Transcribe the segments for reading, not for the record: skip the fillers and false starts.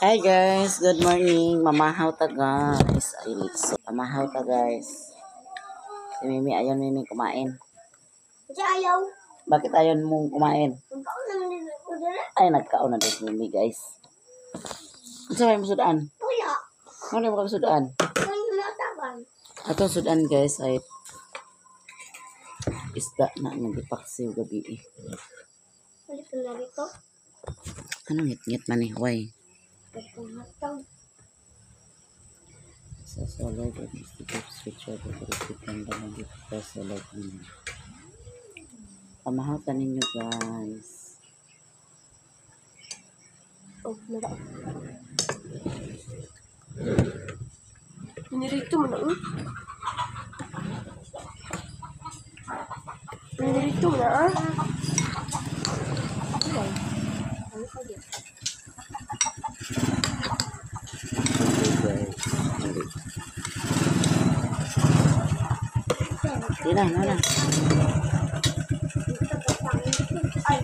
Hi guys, good morning. Mamahaw ta guys. Ay, litso. Mamahaw ta guys. Si Mimi, ayon Mimi kumain. Kasi ayaw. Bakit ayon mong kumain? Nagkaon naman din ako dala. Ay, nagkaon na din si Mimi guys. Ano sa mo sudan? Wala. Ano mo kami sudan? Ano matagan? Atong sudan guys ay isda na nga gipaksiw gabi eh. Wala pa na rito. Anong ngit-ngit man eh? Why? Pagkamatang. Sa solid and institute switcher the the press select ninyo. Pamahatan ninyo guys. Oh, nara. Pinirito mo na, eh. Pinirito mo na, ah. Ano ka dyan? Okay guys. Hindi. Di na, na na. Ay.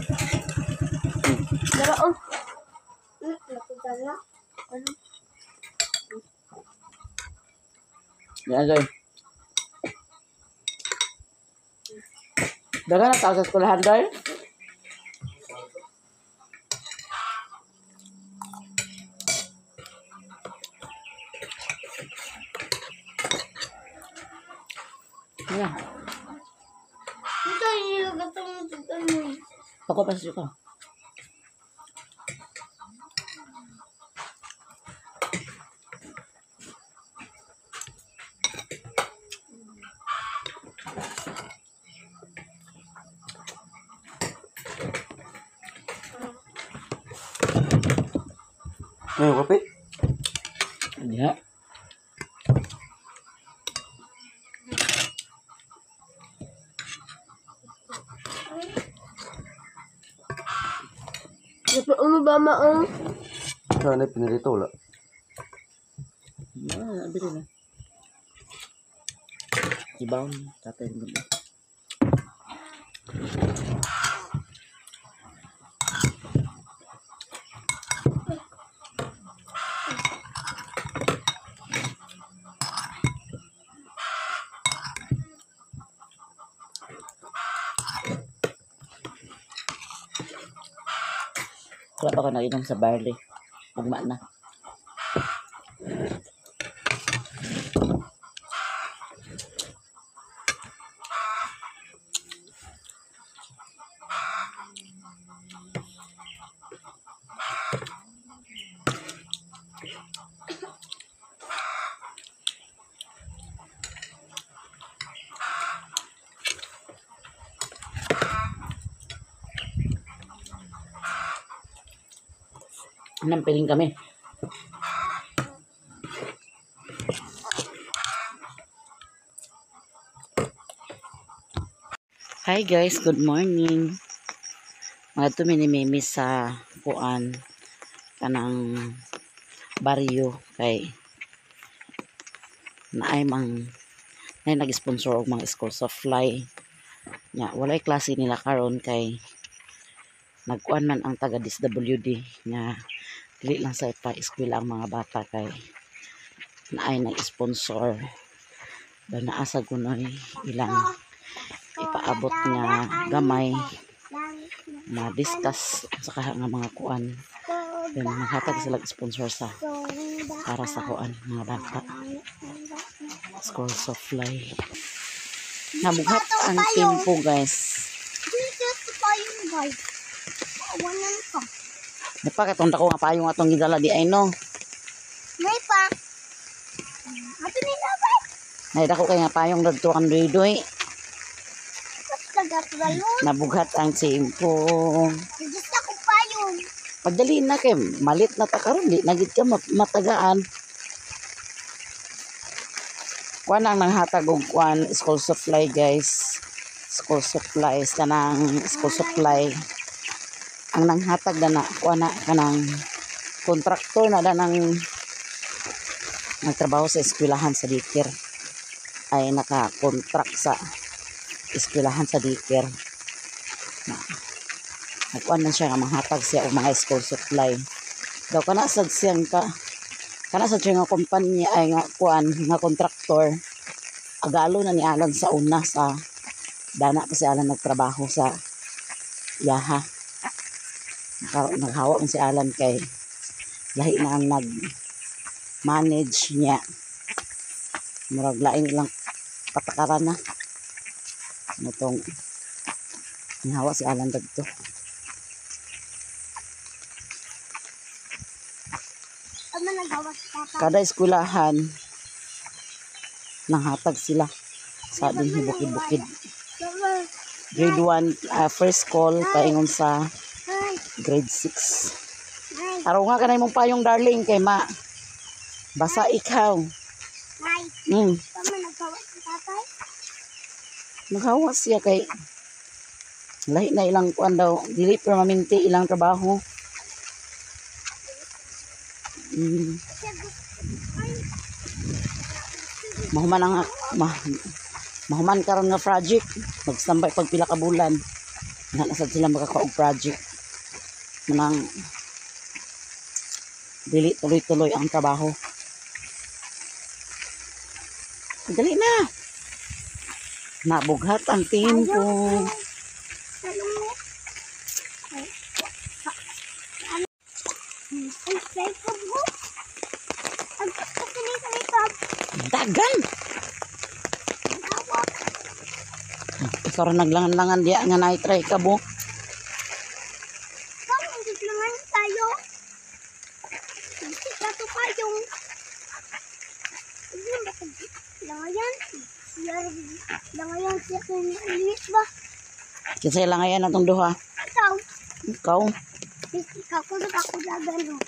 Dara, oh. Nakita na. Ano? Yan guys. Daga na tao sa eskwelahan doy. Yeah. Ito yung gatong ano. Ako pa sa ko. Ngayon, kape? Yeah. Dapat ulo ba, ma, oh? Saan na pinirito? Wala. Ah, abiri na. Ibaon, tatay ng gabi. Wala pa ka nainom sa barley. Ugma na. Nampiling kami. Hi guys, good morning. Mga minimimi sa kuan kanang baryo kay naay mang naay nag-sponsor og mga school supply. Nya walay klase nila karon kay nagkuan man ang taga DSWD nga dili lang sa pa-eskwela ang mga bata kay naay nag-sponsor. Ba naa sa gunoy ilang ipaabot nga gamay ma-discuss sa kaha nga mga kuan. Then maghatag sila sponsor sa para sa kuan mga bata. School supply. Nabughat ang tempo guys. Dito sa payong guys. Awanan ka. Napa katong dako nga payong atong gidala di ay no. May pa. Ato ni dapat. Nay dako kay nga payong dadto kang duy-duy. Tagapgalon. Nabughat ang tempo. Gusto ko payong. Pagdali na kay malit na ta karon di na gid ka matagaan. Kuan ang nanghatag og kuan school supply guys. School supplies kanang school supply. Ang nanghatag na na kuan na kanang kontraktor na danang nagtrabaho sa eskwelahan sa daycare ay nakakontrak sa eskwelahan sa daycare. Nagkuan man siya nga manghatag siya og mga school supply Daw kana sad siyang ka kana sad siya nga kumpanya ay nga kuan nga kontraktor. Agalo na ni Alan sa una sa dana pa si Alan nagtrabaho sa Yaha. Naghawa man si Alan kay lahi na ang nag manage niya. Murag lain ilang patakaran na. Ano tong nihawa si Alan dagto. Ano nagawa sa tata? Kada eskwelahan nanghatag sila sa dinhi bukid-bukid. Mama, Grade 1, first call paingon sa ay, grade 6. ay, Araw nga kanay mong payong, darling, kay ma basa ikaw. ay. Mama, nagawa sa tatay? Naghawa siya kay lahi na ilang kuan daw, dili permanente ilang trabaho. Siya gusto. Ay, Mahuman ang mahuman karon nga project, magstambay pag pila ka bulan. Na sad sila makakuha og project. Manang dili tuloy-tuloy ang trabaho. Dali na. Nabughat ang tempo. Talong mo. Ay, ano? Ay, say ko mo. Ang gusto ko ni sa Dagan. Hawak. Ikaw ra naglangan-langan diya nga na-try ka bo. Kung hindi naman tayo. Hindi ka to kayong. Hindi ba langayan? Siya langayan siya kay ulit ba? Kinsa langayan atong duha? Ikaw, Ikaw. ikaw ko ako dagan mo.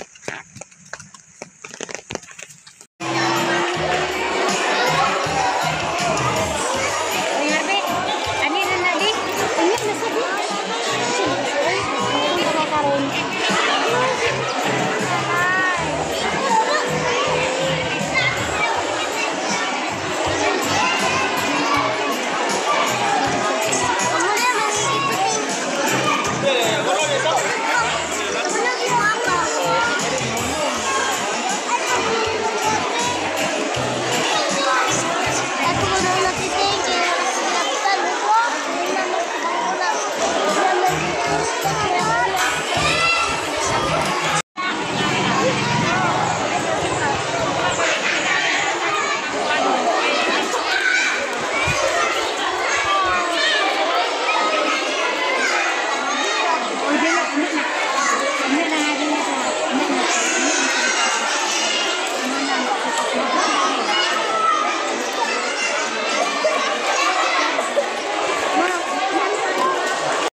Ani na na di? Ano na sabi? Sige na karon.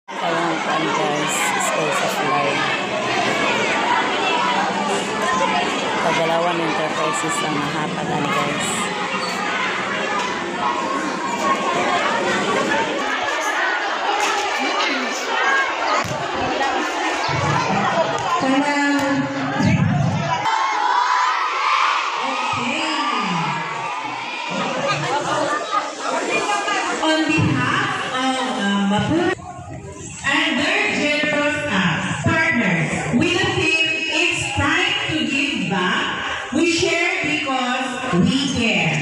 Kaya kuan guys, school supply. Pagalawan Enterprises ang nahatag ani, guys. Kanang. Okay. On behalf of Mapua and their generous partners, with the theme, "It's Time to Give Back, We Share Because We Care."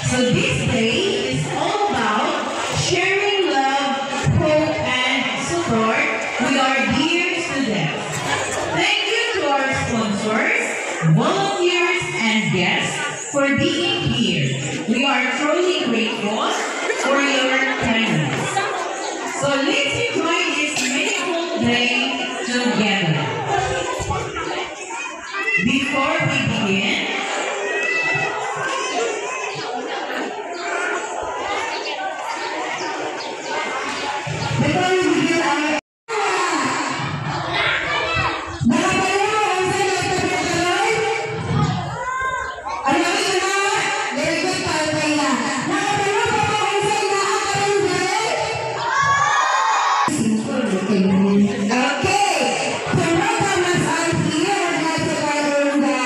So this day is all about sharing love, hope, and support with our dear students. Thank you to our sponsors, volunteers, and guests for being here. We are truly grateful for your kindness. So let's enjoy this meaningful day together. Before we begin, before we begin our Nakapalo ang sa nagtapos. Ano na? Very good, palpay na. Nakapalo pa po ang sa inaakaroon dahil? Okay. To welcome us all here, I'd like to call on the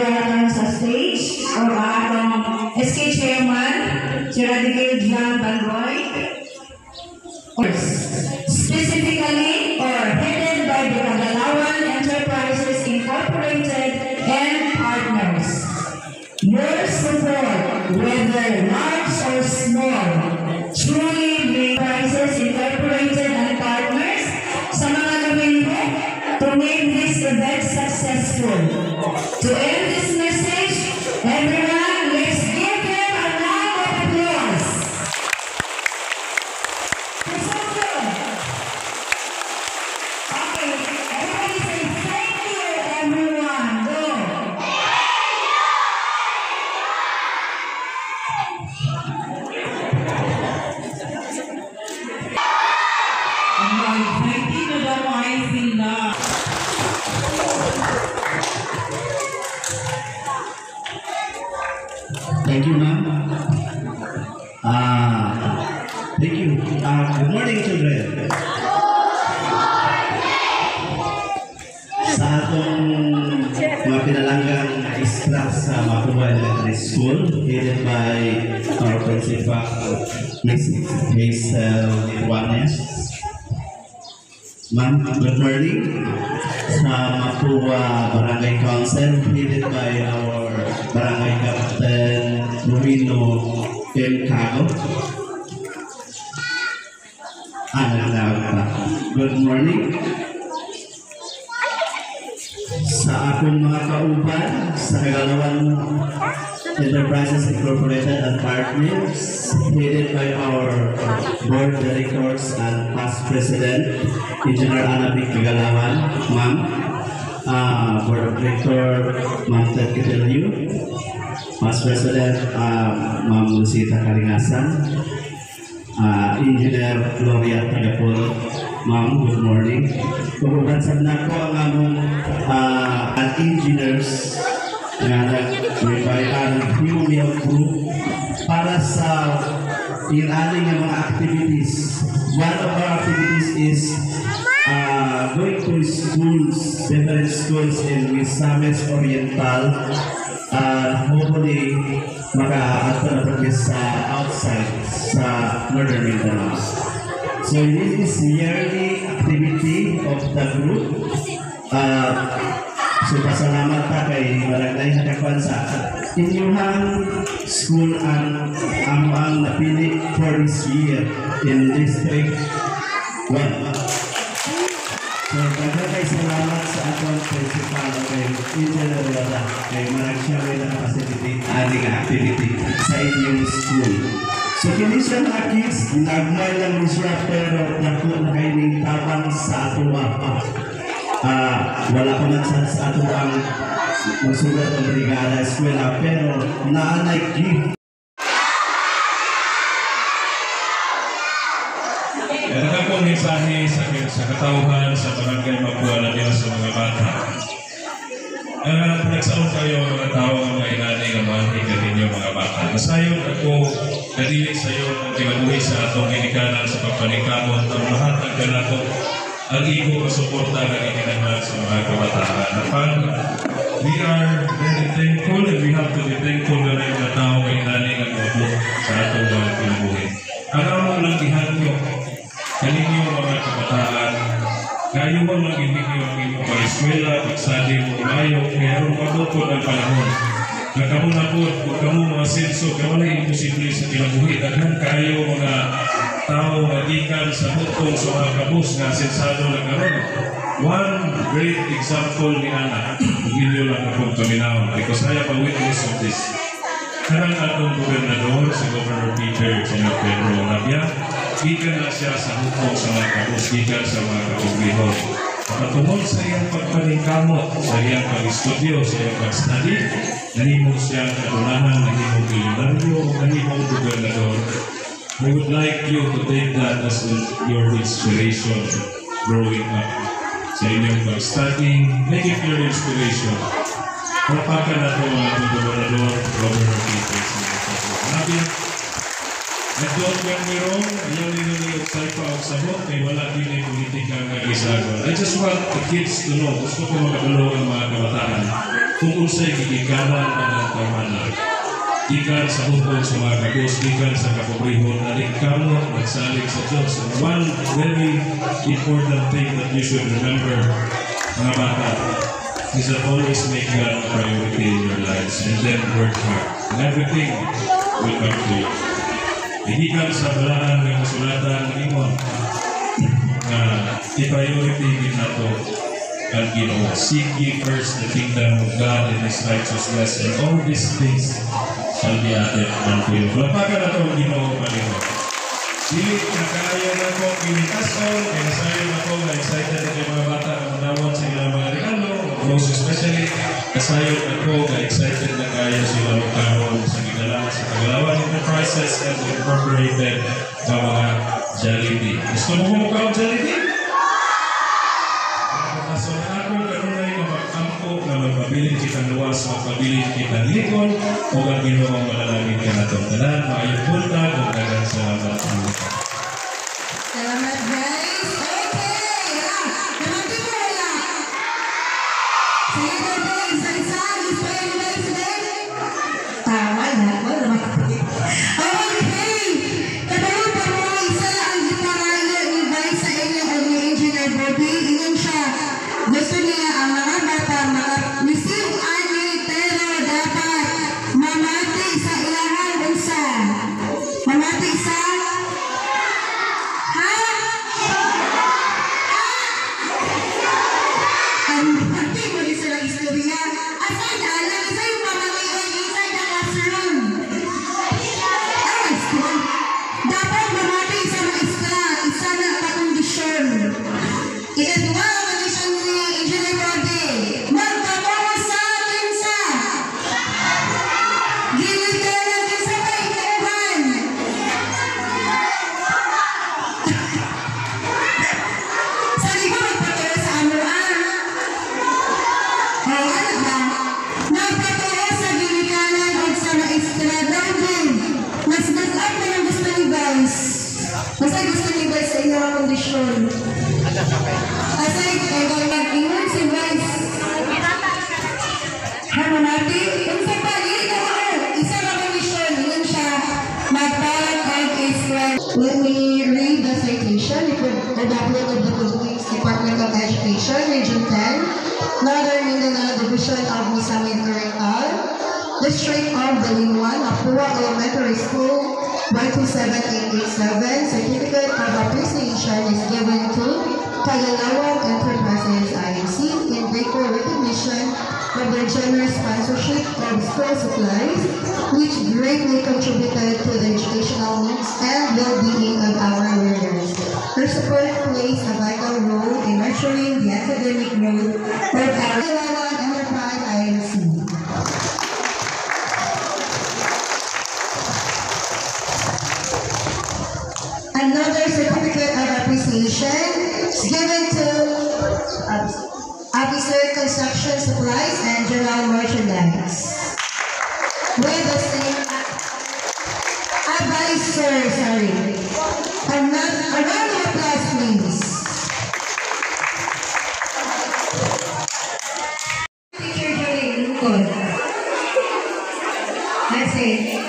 diri karon sa stage o ang atong SK Chairman, si Radical John Banroy. Specifically or headed by the Kagalawan Enterprises Incorporated and Partners. Your support, whether large or small, truly make Enterprises Incorporated and Partners sa mga lumingko to make this event successful. To end this message, everyone, let's give them a round of applause. Presumption. Okay, everybody say thank you, everyone. Go. Ang mga excited na daw ay sila. Thank you, ma'am. Thank you. Good morning, children. Sa atong mga pinalanggang maestra sa Mapua Elementary School, headed by our principal, Miss Hazel Juanes. Ma'am, good morning. Sa Mapua Barangay Council, headed by our Barangay Captain Rowino M. Cago. Naglaog pa. Good morning. Sa akong mga kauban sa Kagalawan Enterprises Incorporated and Partners, headed by our Board Directors and past President, Engineer Ana B. Kagalawan, Ma'am, Board of Director, Ma'am Ted Kitilio, Past President, Ma'am Lucita Karingasan, Engineer Gloria Tagapol, Ma'am, good morning. Kauban sad nako ang among engineers nga nag-provide ang Human Group para sa inani nga mga activities. One of our activities is going to schools, different schools in Misamis Oriental. Hopefully, maka-ato na po sa outside sa Northern Mindanao. So this is yearly activity of the group. So pasalamat ta kay barangay nakakuan sa inyong school ang amo ang napili for this year in District 1. So daghan kay salamat sa atong principal kay Engineer Wada kay marag siya may nakapacilitate ani nga activity sa inyong school. So kini siya mga kids, nagmay lang ni siya pero dako na kay ning tabang sa atoa. Wala pa man sa ato ang magsugat ng brigada eskwela pero naanay gift. Meron akong mensahe sa katauhan sa Barangay Mapua na nila sa mga bata. Nagsaon kayo mga tao ang mga inani nga manhi kaninyo mga bata. Nasayon ako kadili sayo ang kinabuhi sa atong ginikanan sa pagpaningkamot ang lahat ng kanato ang igo kasuporta ng ininangan sa mga kabataan. Apan, we are very thankful and we have to be thankful na rin mga tao nga inani nga moabot sa atong mga kinabuhi. Ang among lang gihangyo kaninyo mga kabataan, kayo bang lang ininyo ang inyong pag-eskwela, pagsali mo mayo, kaya aron mabukod ang panahon. Na kamo na po, kung kamo mga senso, kaya wala imposible sa kinabuhi. Daghan kayo mga tao nga gikan sa hutong sa mga kabus nga sensado na karon. One great example ni Ana, ug inyo lang akong paminawon because I am a witness of this. Kanang atong gobernador, si Governor Peter Sr. Pedro Labia, gikan na siya sa hutong sa mga kabus, gikan sa mga kapobrehon. Patungod sa iyang pagpaningkamot, sa iyang pag-estudyo, sa iyang pag-study, nahimo siyang kadunahan, nahimong milyonaryo, nahimong gobernador. We would like you to take that as your inspiration growing up. Sa inyong pag-study, make it your inspiration. Palakpakan nato ang atong gobernador, Governor Peter Sr. Pedro Labia. And don't get me wrong, ayaw ninyo ni pa og sabot, kay wala din ay politika nga gisagol. I just want the kids to know, gusto ko makabalo ang mga kabataan. Kung unsay gigikanan ang tawhana. Gikan sa hukong sa mga kabus, gikan sa kapobrehon, naningkamot, nagsalig sa Diyos. And one very important thing that you should remember, mga bata, is that always make God a priority in your lives and then work hard. And everything will come to you. Gikan sa balaan nga kasulatan ingon nga i-priority gid nato ang Ginoo. Seek ye first the kingdom of God and His righteousness, and all these things shall be added unto you. Palakpakan nato ang Ginoo palihog. Dili na kaayo nako kinitason, kay nasayon ako nga excited na kay mga bata nga madawat sa ilang mga regalo, most especially kasayon ako nga excited na kaayo sila mokaon sa gidala sa Kagalawan Enterprises and Incorporated nga mga Jollibee. Gusto mo mokaon Jollibee? So ako kanunay nga makampo nga magpabilin kitang luwas, magpabilin kitang likon, o ang Ginoo manalangin kanatong tanan. Maayong buntag ug daghang salamat sa inyo. Salamat, guys. Okay. Namati mo wala. Sige na, guys. Isa-isa. Gusto kayo guys today? Tama na. Wala naman. Okay. Kabalo pa mo, isa ang gipangayo ni Vice sa inyo o ni Engineer Bobby. Ingon siya. Gusto niya ang mga bata maka-receive ani pero dapat mamati sa ilahang unsa. Mamati sa. Ha? Ang pati mo ni sila istorya. Aside, alam, isa yung pamamayan inside the classroom. Ay, school. Dapat mamati sa maestra, isa na kakondisyon. Ikadua, kondisyon ni Engineer Bobby. Magpatungo sa kinsa. Ginikanan kinsa kay kauban. Sa di ba magpatuloy sa amo ah? Oh, ano ba? Nagpatuloy sa ginikanan o sa maestra. Darwin, mas nag-up na yung gusto ni Vice. Basta gusto ni Vice sa inyong kondisyon. Aside, eh, nag-ingon si Vice. Harmonati, unsa pa, dili ka mao. Isa ka kondisyon, ingon siya, magparang og eskwela. Let me read the citation the upload of the Philippines Department of Education, Region 10, Northern Mindanao Division of Misamis Oriental, District of Balingoan, Mapua Elementary School, 127887. Certificate of Appreciation is given to Kagalawan Enterprises INC in grateful recognition of their generous sponsorship of school supplies, which greatly contributed to the educational needs and well-being of our learners. Their support plays a vital role in nurturing the academic growth of our Kagalawan Enterprise INC. Another certificate of appreciation is given to Officer Construction Supplies and General Merchandise. With the same advisor, sorry. Another, a round of applause, please. Teacher Julie Lukod. That's it.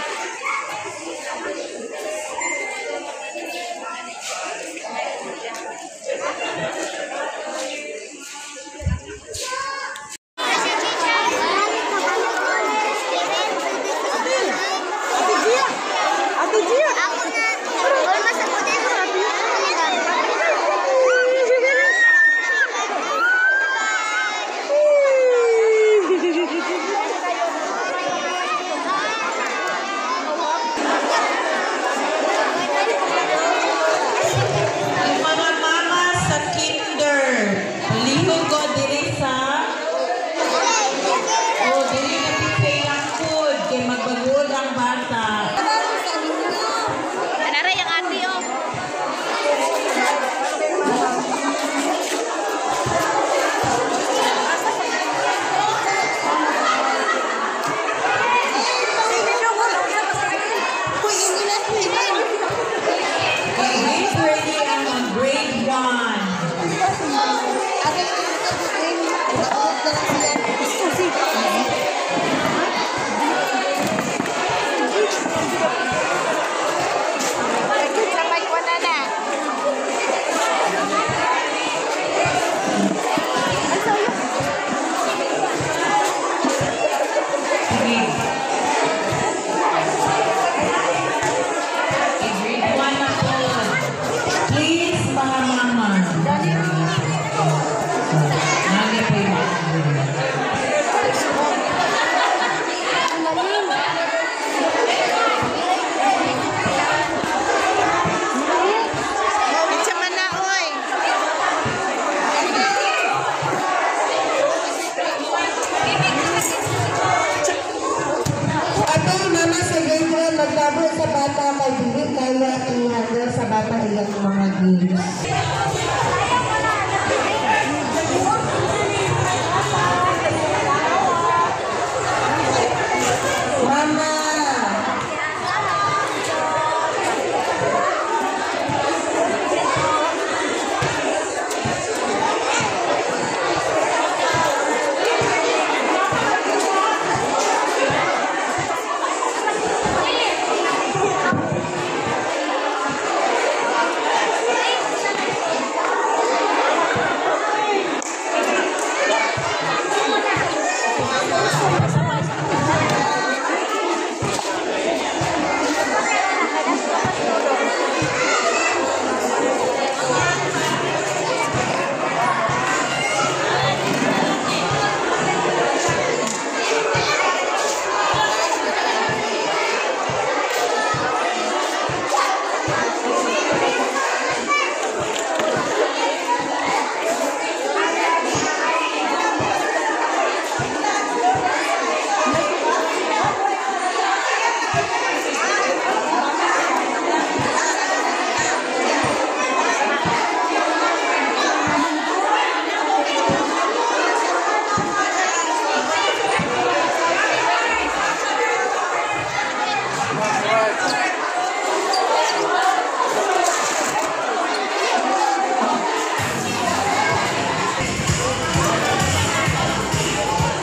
Matabo sa bata kay dili kaya i-handle sa bata iyang mga games. Mama!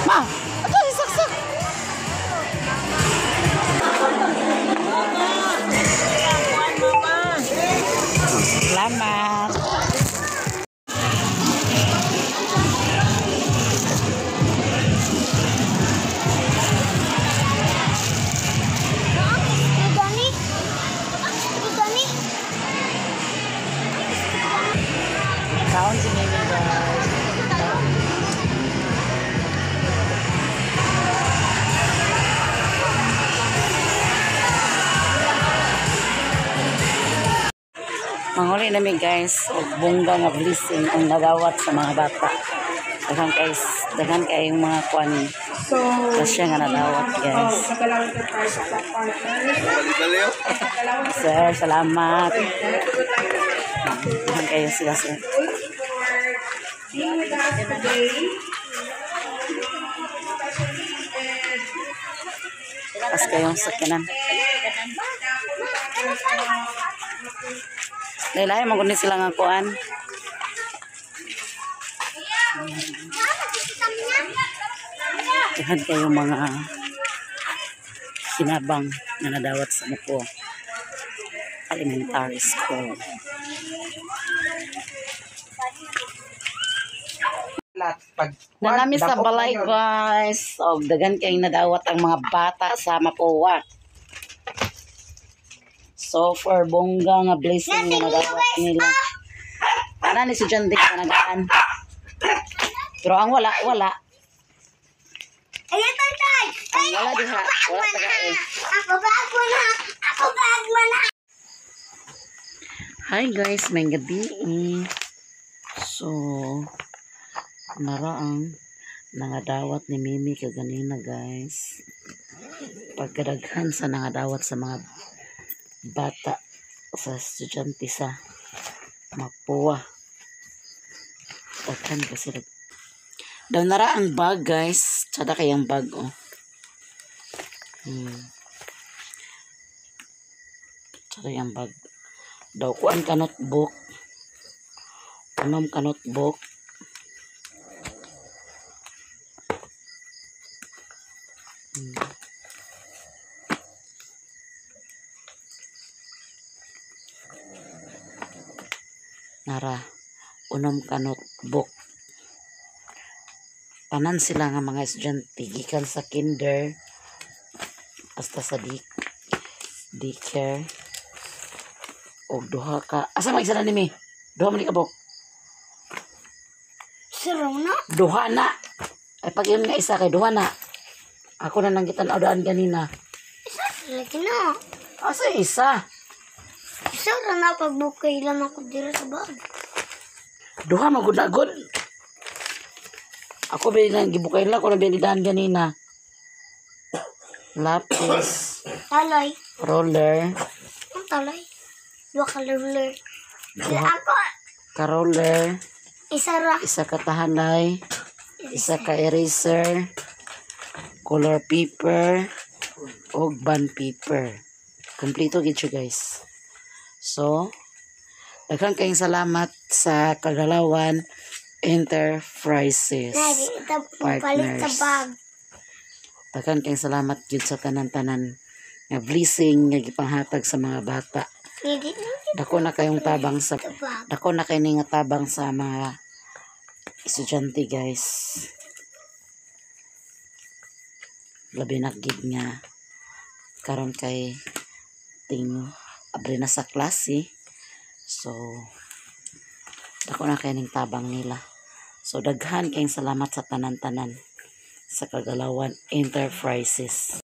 Ma, ato si saksak. Salamat. Gani? Gani? Kaon si Mimi, guys. Manguli nami guys og bongga nga blessing ang nadawat sa mga bata. Daghan kay daghan kayong mga kuan So, siya nga nadawat guys. oh, sa dalawang partners of our partners. Sir, salamat. We would like to thank Daghan kayo sila sir. for being with us today. Especially with Pas kayong sakyanan. Lahi-lahi man gud ni sila nga kuan. Daghan kayo mga kinabang nga nadawat sa Mapua Elementary School. Pag Nanami sa dako balay na yun. guys. Og daghan kayong nadawat ang mga bata sa Mapua. So far bongga nga blessing nga nadawat nila. Ana ni si John Dick panagaan. Pero ang wala, wala. Ay, tatay! Ang wala diha, wala taga eh. Ako bago na! Ako bago na! Hi guys, may gabi. So, nara ang nangadawat ni Mimi kaganina guys. Pagkadaghan sa nangadawat sa mga bata sa estudyante sa Mapua. Daghan kasi daw nara ang bag guys. Tsada kayang bag oh. Tsada yung bag. Daw kuan ka notebook. Unom ka notebook. Nara, unom ka notebook. Tanan sila nga mga estudyante gikan sa kinder hasta sa daycare. Og duha ka. Asa man isa na nimi? Duha man ni kabok. Siro na? Duha na. Ay pag yun nga isa kay duha na. Ako na nang gitan-aw daan ganina. Isa lagi na. Asa isa? Isa ra na pagbukay lang ako dira sa bag. Duha magud na gud. Ako ba nang gibukay lang ko na daan ganina. Lapis. Talay. Roller. Ang talay. Duha ka roller. Duha Ako, ka roller. Isa ra. Isa ka tahanay. Isa ka eraser. Color paper. Og bond paper. Kompleto gid siya, guys. So, daghan kayong salamat sa Kagalawan Enterprises. Na, di ito palit sa Partners. bag. Daghan kayong salamat gyud sa tanan-tanan nga blessing nga gipanghatag sa mga bata. Hindi Dako na kayong tabang sa sa bag. Dako na kay nga tabang sa mga estudyante, guys. Labi na gid nga karon kay ting abre na sa klase. So dako na kay ning tabang nila. So daghan kayong salamat sa tanan-tanan sa Kagalawan Enterprises.